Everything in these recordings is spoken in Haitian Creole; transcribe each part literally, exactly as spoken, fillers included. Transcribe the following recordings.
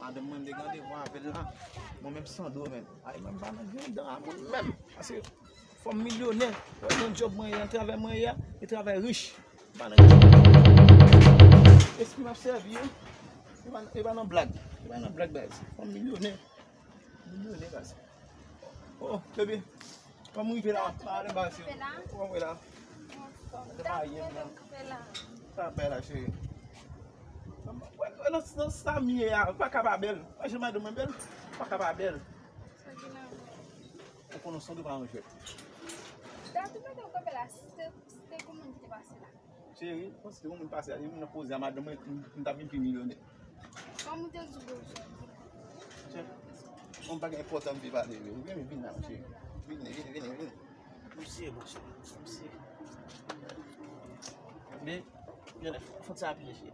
Madanm mwen, m te gen randevou avè l la. Mwen menm Sandro, menm. Ay, mwen pa nan grenn dan a moun menm. Paske fò m milyonè. Wè, nan djòb mwen ye, nan travay mwen ye a, e travay rich. M pa nan grenn dan. Espri m ap sèvi yo. E pa, e pa nan blag. E pa nan blag, baz. Fò m milyonè. Milyonè, baz. Oh, bebe. Kòm m rive la, m ap pale baz yo. Kòman w ye la? Sa bay la, cheri. Wè, wè, nan, nan sa m ye a, m pa ka pa bèl. Wè jan madanm mwen bèl, m pa ka pa bèl. Ou konnen Sandro pa yon jwèt. Dat ou mete w kanpe la, se, se kòman ki te pase la? Cheri, konsi te yon moun pase a, yon moun nan poze a, madanm mwen, m, m t ap vin pi milyonè. Kòm ou te di w bezwen. Chè, yon bagay enpòtan m vle pale vre. Ou vini, vini la, cheri. Vini, vini, vini, vini. Mesye, bon, cheri. Mesye. Men, gen lè, fò ti apiye, cheri.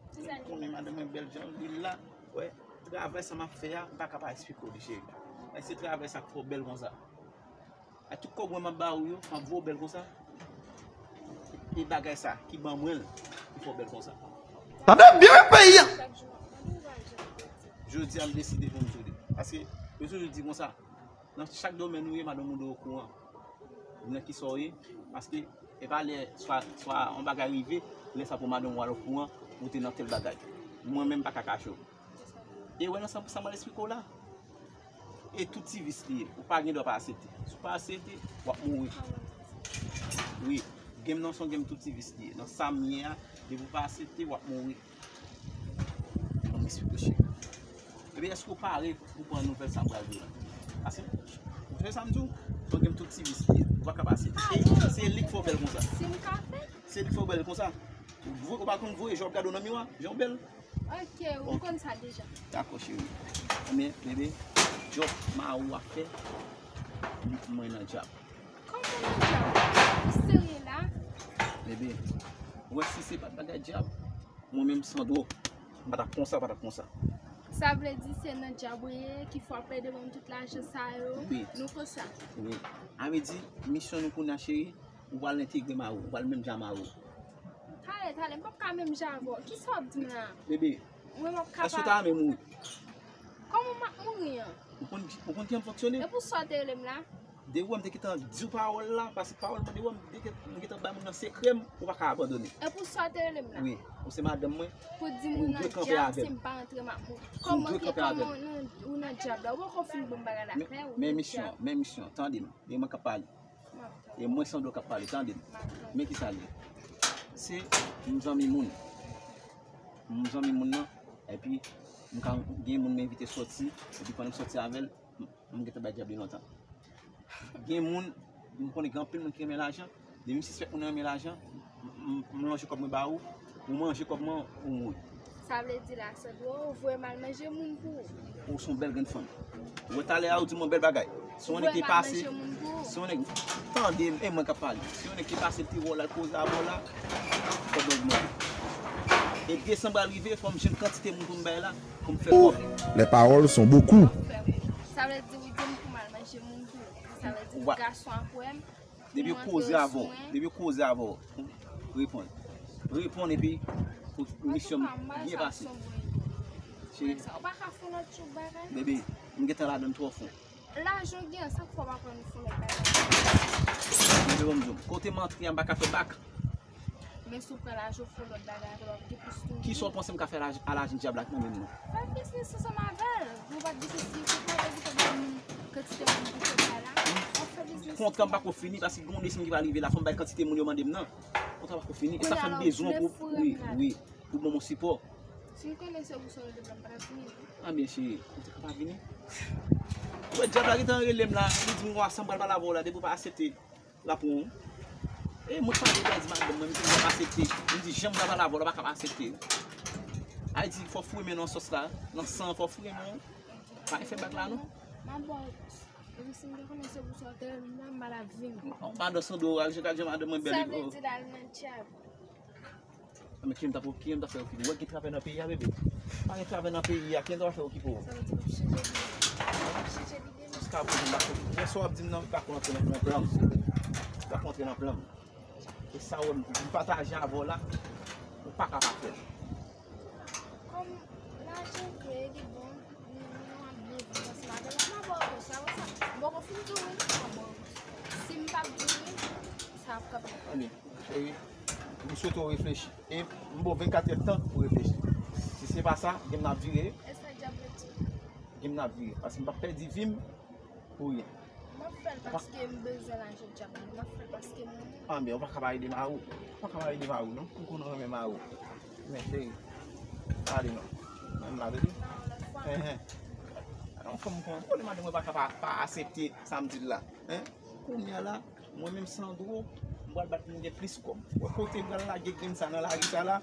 Konnen madanm mwen bèl jan li la. Wè, travay sa m ap fè a, m pa ka pa esplike w li, cheri. Men se travay sa k fè w bèl konsa. A tout kòb mwen m ap ba ou yo, m ap voye w bèl konsa. E bagay sa ki ban mwen l, ki fè w bèl konsa. Tande byen wi peyi a. Jodi a m deside pou m tounen. Paske, yo toujou di konsa, nan chak domèn ou ye, madanm ou dwe okouran. Nan kisa w ye, paske e pa lè swa, swa yon bagay rive, lè sa pou madanm ou al okouran, ou te nan tèl bagay. Mwen menm m pa ka kache w. E wè nan sa, sa m al esplike w la. E tout ti vis li ye. Ou pa gen dwa pa aksepte. Si w pa aksepte, w ap mouri. Wi, game nan se yon game tout ti vis li ye. Nan sa m ye a, depi w pa aksepte, w ap mouri. Ban m esplike w, cheri. Ebyen, èske w pare pou pran nouvèl sa m pral di w la? Paske, ou fè sa m di w, se yon game tout ti vis li ye. Ou pa ka pa aksepte. E se li k fè w bèl konsa. Si m ka fè? Se li k fè w bèl konsa. Ou vre, ou pa konn vre, jan w ap gade w nan miwa, jan w bèl. Ok, ou konn sa deja. Dakò, cheri. Ebyen, bebe, djòb mari w ap fè, li pou mwen nan djab. Kòman nan djab? Ou serye la? Bebe, ou wè si se pa t bagay djab, mwen menm Sandro, m pa t ap konsa, pa t ap konsa. Sa vle di se nan djab ou ye ki fè w ap ede ban m tout lajan sa yo? Wi. Nou konsa? Wi. A vle di, misyon nou kounye a, cheri, ou pral entegre mari w, ou pral menm jan mari w. Talè, talè, m p ap ka menm jan avè w. Kisa w ap di m la? Bebe, mwen m ap ka èske w ta renmen mouri? Kòman m ap mouri an? Ou konn, ou konn kijan m fonksyone? E pou sa w te rele m la? Depi w wè m te gentan di w pawòl la, paske pawòl mwen, depi w wè m te gen-, m gentan bay moun nan sekrè m, ou pa ka abandone. E pou sa w te rele m la? Wi, ou se madanm mwen. Pou di moun nan djab, si m pa rantre m ap mouri. Kòman ki, kòman ou nan, ou nan djab la? Ou poko fin ban m bagay la klè, ou nan djab. Men misyon, men misyon, tande m, e mwen k ap pale. E mwen Sandro k ap pale, tande m. Men kisa l ye. Se m zanmi moun. M zanmi moun nan, epi m ka gen moun m envite soti, epi pandan m soti avè l, m, m gentan bay djab li lontan. Gen moun, m konnen gen anpil moun ki renmen lajan, depi m sispèk moun nan renmen lajan, m, m, m lonje kòb mwen ba ou, ou manje kòb mwen, ou mouri. Sa vle di la, Sandro, ou voye m al manje moun pou ou? Ou se yon bèl grenn fanm. Ou wè talè a, ou di m yon bèl bagay. Si yon nèg te pase, si yon nèg, tande m, e mwen k ap pale. Si yon nèg te pase, l te wè w la, l poze avè w la, kòb mwen ogmante. E desanm pral rive, fò m jwenn kantite moun pou m bay la, pou m fè kòb. Les paroles sont beaucoup. Sa vle di, ou di m pou m al manje moun pou ou. Sa vle di, gason ap wè m. Depi yo koze avè w, depi yo koze avè w, reponn. Reponn epi pou misyon byen pase. Cheri. Bebe, m gentan ladan l twò fon. Lajan w gen an, sa k fè w pa pran nou fon lòt bagay? Bebe, ban m di w, kote m antre a, m pa ka fè bak. Men si w pran lajan w fè lòt bagay avè l, w ap gen plis toujou. Kisa w panse m ka fè laj-, a lajan dyab la k nan men m nan? Fè biznis ansanm avè l. Nou pa t difisil pou pale, pou te bay moun kantite moun pou te bay la. W ap fè biznis. Kontra m pako fini, paske gen yon desanm ki va rive la, fò m bay kantite moun yo mande m nan. Kontra pako fini, e sa fè m bezwen pou, wi, wi, pou ban m yon sipò. Si m konnen se pou sa w rele m la, m pa t ap vini. A byen, cheri, ou te ka pa vini. Ou wè dyab la gentan rele m la, li di m konsa m pral pale avè w la, depi w pa aksepte. L ap pran w. E mwen pale, mwen di madanm mwen, misye m p ap aksepte. M di, jan m ta pale avè w la, w pa ka pa aksepte. Ay di, fò w foure men nan sòs la, nan san an, fò w foure men w. Pa fè bak la, non. M ap ba w, epi si m te konnen se pou sa w te rele m la, m pa t ap vini. Madan Sandro, ak jan, ak jan madanm mwen bèl. Sa vle di l al nan dyab. Men kijan m t ap, kijan m t ap fè okipe w? Wè gen travay nan peyi a, bebe. Pa gen travay nan peyi a, kijan m t ap fè okipe w? Sa vle di w ap chanje lide. W ap chanje lide, men. Jiska prezan, m pa konn. Lè sa w ap di m nan, m pa konn antre nan plan m. M pa konn antre nan plan m. E sa w wè m, m pataje avè w la, ou pa ka pa fè l. Kòm lajan vre, li bon, li Anni, cheri, m swete w reflechi. E m ba w vennkat è tan pou w reflechi. Si se pa sa, gen m n ap vire. E sa djab yo di? Gen m n ap vire. Paske m p ap pèdi vi m pou ryen. M ap fè l paske m bezwen lajan djab la. M ap fè l paske m renmen l. Anben, ou pa ka pa ede mari w. Ou pa ka pa ede mari w, non. M konnen w renmen mari w. Men, cheri, ale non. Menm la, tande? Nan yon lòt fwa. Enhen. Yon fanm kon, konnen madanm mwen pa ka pa, pa aksepte sa m di l la. Hein? Kounye a la, mwen menm Sandro, m pral bat pou m gen plis kòb. Wè kote m pral lage grenn sa nan lari sa la,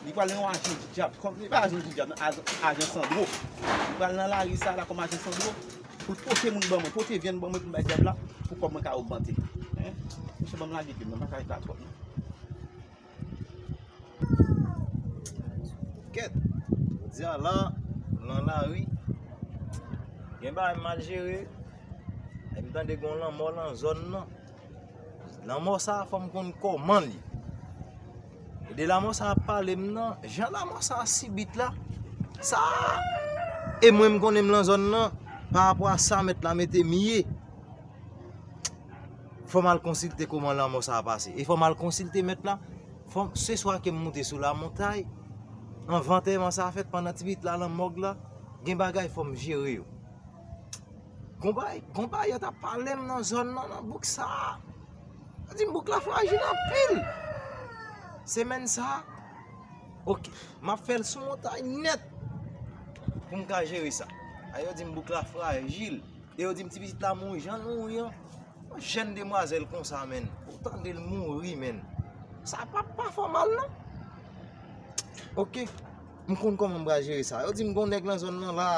li pral nan yon ajan djab. Kòm li pa ajan djab, non, ajan, ajan Sandro. Li pral nan lari sa la kòm ajan Sandro pou l pote moun ban mwen, pote vyann ban mwen pou m bay djab la, pou kòb mwen ka ogmante. Hein? Mesye, ban m lage grenn nan, m pa ka ret la twòp non. Kèt, jodi a la, nan lari, gen bagay m mal jere, e m tande gen yon lanmò nan zòn nan. Lanmò sa a, fò m konn kòman l ye. E de lanmò sa a ap pale m nan, jan lanmò sa a sibit la, sa a, e mwen m konnen m nan zòn nan, pa rapò a sa mèt la mete m ye. Fò m al konsilte kòman lanmò sa a pase. E fò m al konsilte mèt la. Fò m, se swa ke m moute sou lamontay, anvan antèman sa a fèt, pandan ti pitit la nan mòg la, gen bagay fò m jere yo. Gon bagay, gon bagay yo t ap pale m nan zòn nan, nan bouk sa a. Yo di m bouk la frajil anpil. Semèn sa a, oke, m ap fè l sou montay nèt pou m ka jere sa. A, yo di m bouk la frajil. E yo di m ti pitit la mouri jan l mouri an. Yon jèn demwazèl konsa, menn. Ou tande l mouri, menn. Sa p ap pa fè w mal, non. Oke. M konn kòman m pral jere sa. Yo di m gon nèg nan zòn nan la.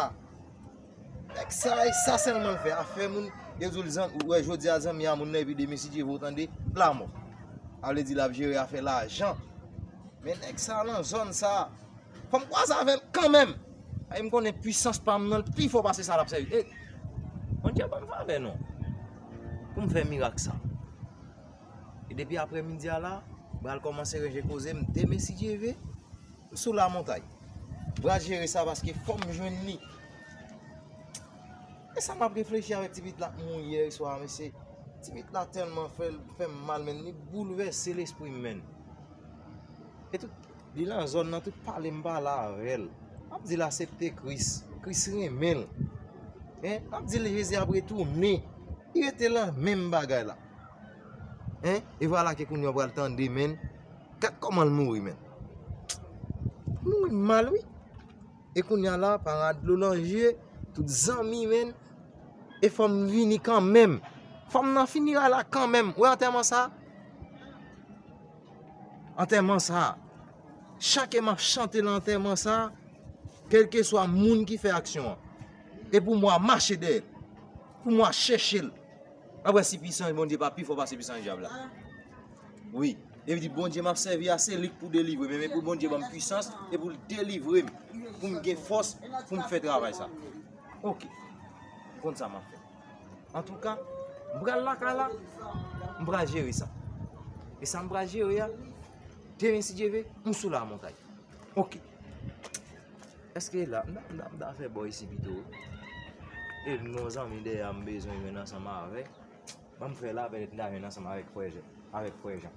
Nèg sa, e sa sèlman l fè. Afè moun, yo di l zan-, ou wè, jodi a zanmi a moun nan, epi demen si Dye vle, ou tande, lanmò. A vle di l ap jere afè lajan. Men nèg sa nan zòn sa. Fò m kwaze avè l kanmenm. Ay, m konnen pwisans pa m nan, l pi fò pase sa l ap sèvi. E, Bondye ban m favè non. Pou m fè mirak sa. E depi aprèmidi a la, m pral kòmanse ranje koze m demen si Dye vle. M sou lamontay. M pral jere sa paske fò m jwenn li. E sa m ap reflechi avèk ti pitit la k mouri yè swa, mesye. Ti pitit la tèlman fè, fè m mal, menn. Li boulvèse lespri m, menn. E tout, li nan zòn nan, tout pale m pale avè l. M ap di l aksepte Kris. Kris renmen l. Hein? M ap di l Jezi ap retounen. Li rete nan menm bagay la. Hein? E vwala ke kounye a w pral tande, menn. Gad kòman l mouri, menn. Mouri mal, wi. E kounye a la, pa gen dlo nan je, tout zanmi, menn. E fò m vini kanmenm. Fò m nan fineray la kanmenm. Ou wè antèman sa? Antèman sa. Chante m ap chante nan antèman sa, kèlkeswa moun ki fè aksyon an. E pou mwen mache dèyè l. Pou mwen chèche l. Apre si pwisans Bondye pa pi fò pase pwisans dyab la. Wi. E di Bondye m ap sèvi a se li k pou delivre m. Men pou Bondye ban m pwisans e pou l delivre m. Pou m gen fòs pou m fè travay sa. Oke. Konn sa m ap fè. Antouka, m pral lakay la, m pral jere sa. E sa m pral jere a, demen si Dye vle, m sou lamontay. Oke. Èske la, m ta, m ta, m ta fè bò isi pito. E m gen yon zanmi dèyè a m bezwen jwenn ansanm avèk. Ban m fè la, pètèt m ta jwenn ansanm avèk frè Jan, avèk frè Jan.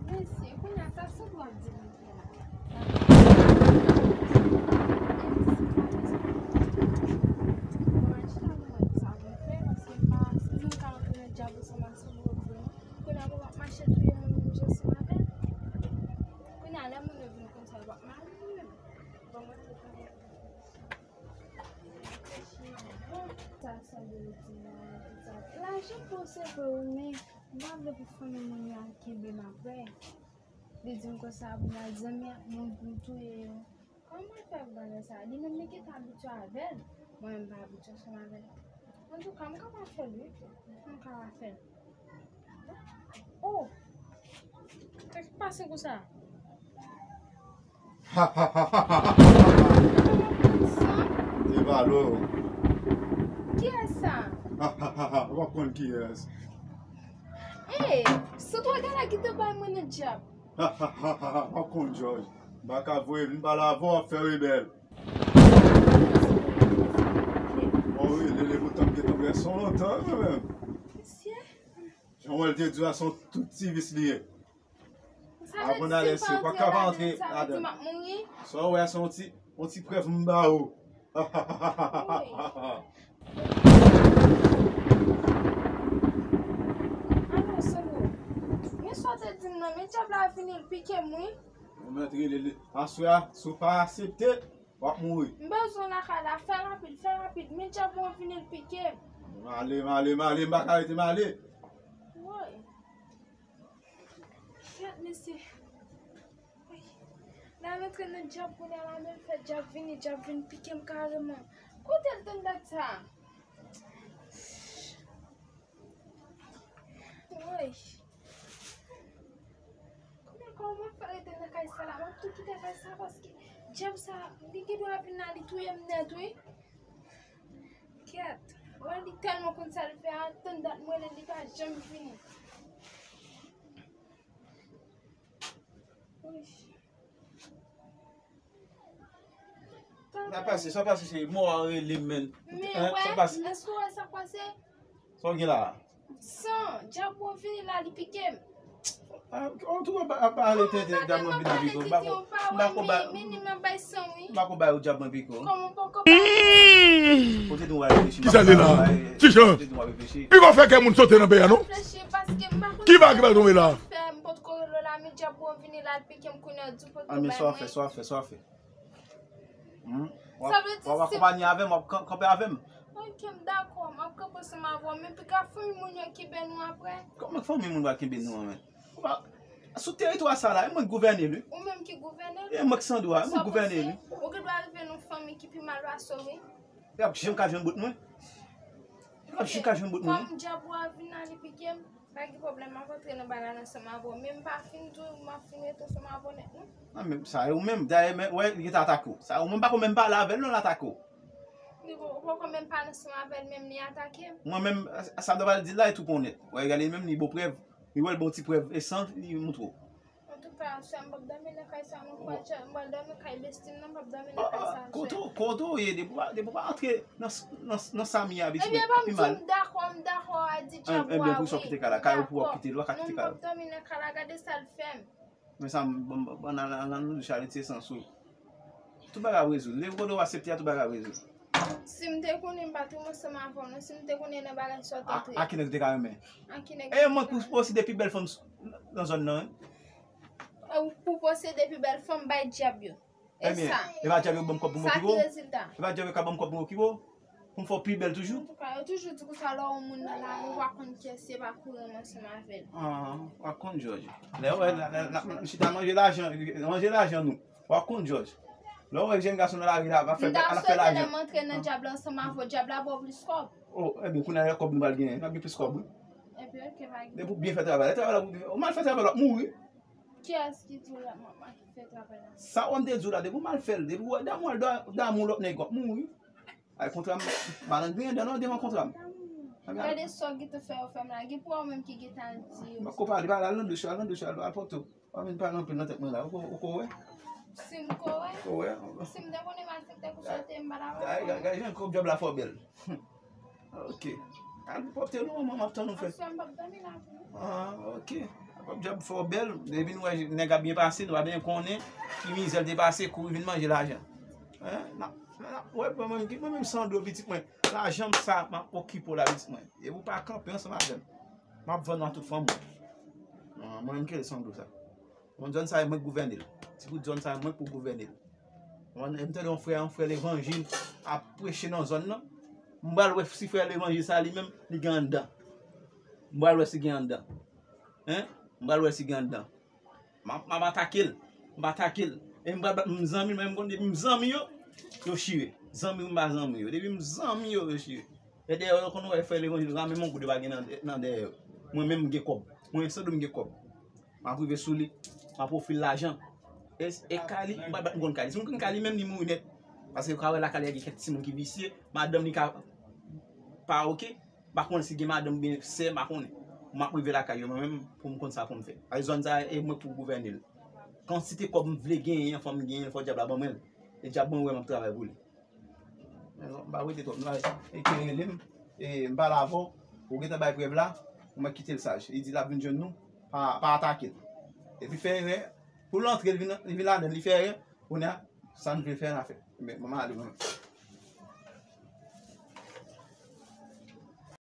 Mesye, kounye a sa, se w ap di m fè la. Bon, mwen chita pou mwen di sa pou m fè, paske m pa, si m ka antre nan dyab ansanm ak sou gwo gwo, kounye a pou w ap mache touye moun pou jwe sou maten. Kounye a, lè moun yo vin konn sa, yo p ap mare m menm. Bon, mwen se konn Sa sanble di nan tout sa. Lajan pou w seve w, men m pa vle pou fanmi moun yo al kenbe m apre. Li di m konsa pou m al zanmi ak moun pou m touye yo. Kòman mwen fè pou bagay sa? Li menm li gentan abitye avè l. Mwen menm m pa abitye ansanm avè l. Antouka, m kapab fè l wi. M kapab fè l. Oh! Sa k pase konsa? Sa? Se pa lò. Kiyès sa? Ou pa konn kiyès. Ey, sot wè gala ki te bay mwen nan dyab. Ou pa konn Jòj. M pa ka voye vin pale avè w, w ap fè rebèl. Bon, Wi, Lele, poutan m gentan wè son lontan kanmenm. Mesye. Jan w wè l te di w a, se yon tout ti vis li ye. Sa vle di, si m pa antre ladan l, sa vle di m ap mouri? Sa w wè a, se yon ti, yon ti prèv m ba ou. Wi. Alo, Sandro. Men sa w te di m nan, men dyab la vini, l pike m, wi. Ou mèt rele li. Aswè a, si w pa aksepte, w ap mouri. M bezwen w lakay la, fè rapid, fè rapid. Men dyab mwen vini, l pike m. Male, male, male, m pa ka rete, male. Woy. Gad mesye. Woy. La m antre nan dyab kounye a la, men m fè dyab vini, dyab vin pike m kareman. Kote l tann dat sa? Woy. Kounya kòman m ap fè rete nan kay sa la? M ap tou kite kay sa paske dyab sa, li gen dwa vin la, li touye m nèt, wi. Kèt. Wè, li tèlman konn sa l fè a, tann dat m rele l, li pa janm vini. Woy. Sa pase, sa pase, se mò a rele m, men. Men, wè, èske w wè sa k pase? Sa w gen la a? San, dyab mwen vini la, li pike m. Ah, ou tou ap pale tenten, dyab mwen vini pike w. M pa ko bay, m pa ko bay ou dyab mwen pike w. Kòman w poko bay? Ou te di w al reflechi. Kisa li la? Ti Jan. Ou te di w al reflechi. Li pa fè kè moun sote nan peyi a, non? Ki va ki va tonbe la? Fè m potko rele w la, men dyab mwen vini la, l pike m kounye a, di w potko bay mwen. Ah, men sa w ap fè, sa w ap fè, sa w ap fè. Hmm? W ap, w ap akonpanye avè m, w ap kan-, kanpe avè m. Ok, m dakò, m ap kanpe ansanm avè w, men piga fanmi moun yo kenbe nou apre. Kòman fanmi moun va kenbe nou an, men? Ou pa, sou teritwa sa la, e mwen k gouvène l, wi. Ou menm ki gouvène l? E mwen k san dwa, e mwen k gouvène l, wi. Ou gen dwa rive nan fanmi ki pi mal pase w, wi. Y ap janm ka jwenn bout mwen. Y ap janm ka jwenn bout mwen. Kòm dyab ou a vin la, li pike m. Pa gen pwoblèm, m ap antre nan bagay la ansanm avè w. Men m pa fin di w, m ap fin rete ansanm avè w nèt, non. Nan menm sa, e ou menm, dayè, men, wè, li gentan atake w. Sa, ou menm pa ko menm pale avè l, non, l atake w. Li po-, ou poko menm pale ansanm avè l, menm li atake m. Mwen menm, sa m ta pral di l la, e tou pon nèt. Wè, gade, li menm, li bon prèv. Li wè l bon ti prèv, e san, li moutre w. Antouka, sè m p ap dòmi nan kay sa non, m pral chè-, m pral dòmi kay besti m nan, m p ap dòmi nan kay sa, sè. Kote w, kote w ye, depi w pa, depi w pa antre nan, nan, nan sa m ye a, beti mwen, pi mal. Ebyen, ban m di w, m dakò, m dakò a di dyab ou a, wi. Ebyen, pou sa w kite kay la, kay ou pou w ap kite l, ou pa ka kite kay la. Non, m p ap dòmi nan kay la, gade sa l fè m. Men sa m, ban, ban, ban, nan, nan, nan, nan, sa l retire sans ou. Tout bagay ap rezoud. Depi kote w aksepte a, tout bagay ap rezoud. Si m te konnen, m pa t ansanm avè w, non. Si m te konnen nan bagay sa w t antre. A, a ki nèg ou te ka renmen? A ki nèg ou te ka renmen? E mwen pou posede pi bèl fanm s-, nan zòn nan, wi. Ou pou posede pi bèl fanm bay dyab yo. E sa. Ebyen, e pa dyab yo ban m kòb pou m okipe w? Sa ki rezilta? E pa dyab yo ka ban m kòb pou m okipe w? Pou m fè w pi bèl toujou? Antouka, yo toujou di konsa lè w wè yon moun nan lari, w pa konn kiyès se, pa kouri ansanm avè l. Ah, w ap konn, Jòj. Lè w wè, la, la, la, m chita manje lajan, manje lajan nou. W ap konn, Jòj. Lè w wè jèn gason nan lari la, ap fè, ap fè lajan. M ta swete lè m antre nan dyab la ansanm avè w, dyab la ba w plis kòb. Oh, ebyen, kounye a, kòb nou pral genyen. N ap gen plis kòb, wi. Ebyen, ok, pa gen pwoblèm. Depi w byen fè travay la, travay la pou byen fè. Ou mal fè travay la, w ap mouri. Kiyès ki di w la, m ap mal fè travay la? Sa w wè m te di w la, depi w mal fè l, depi w wè damou al da-, damou lòt nèg, w ap mouri. Ay, kontra m, malandren, dan nan devan kontra m. Gade sa w gentan fè yo fè m la. Gen pou w menm ki gentan di yo. M pa ko pale, pale, al nan douch, al nan douch, al, al pòte w. Pa vin pale anpil nan tèt mwen la. Ou ko, ou ko wè? Si m ko wè? Ko wè? Si m te konnen malfektè konsa te, m pa ta wè. Gade, gade, gade jan kòb dyab la fè w bèl. Ok. Al pòte nou, manman, m ap tann ou fè. Aswè m p ap dòmi la pou ou. Ah, ok. Kòb dyab fè w bèl. Depi nou wè nèg ap byen pase, nou pa byen konnen ki mizè l te pase, kouri vin manje lajan. Hein? N ap, n ap, wè, mwen menm, mwen menm san dlo pitit mwen. Lajan m sa, m ap okipe w la, pitit mwen. Epi w pa kanpe ansanm avè m. M ap vann w a tout fanm ou. Ah, mwen menm ki rele san dlo sa. Bon, zòn sa, e mwen k gouvène l. Ti bout zòn sa, e mwen k pou gouvène l. Mwen, m tande yon frè, yon frè levanjil ap preche nan zòn nan. M pral wè si frè levanjil sa li menm, li gen anndan. M pral wè si gen anndan. Hein? M pral wè si gen anndan. M ap, m ap atake l. M ap atake l. E m pral bat m zanmi l, men m konn depi m zanmi yo, yo chire. Zanmi m pa zanmi yo. Depi m zanmi yo, yo chire. E dèyè yo konn wè frè levanjil la, menm yon goud yo pa gen nan, nan dèyè yo. Mwen menm m gen kòb. Mwen san dlo m gen kòb. M ap rive sou li, m ap ofri l lajan. E, e kay li, m pa bat m konn kay li. Si m konn kay li menm, li mouri nèt. Paske ou ka wè lakay li gen kèk timoun ki visye, madanm li ka pa oke. M pa konnen si gen madanm oubyen sè, m pa konnen. M ap rive lakay yo mwen menm pou m konn sa pou m fè. Paske zòn sa e mwen pou gouvène l. Kantite kòb m vle genyen an, fò m genyen l, fò dyab la ban mwen l. E dyab mwen wè m ap travay pou li. M pa rete twòp, m la, e ki rele m, e m pale avè w, ou gentan bay prèv la, ou mèt kite l saj. Li di l ap vin jwenn nou, pa, pa atake l. Epi fè erè, pou l antre, li vin, li vin ladan, li fè erè, kounye a, sa n vle fè, n a fè. Men, mwen ale, mwen.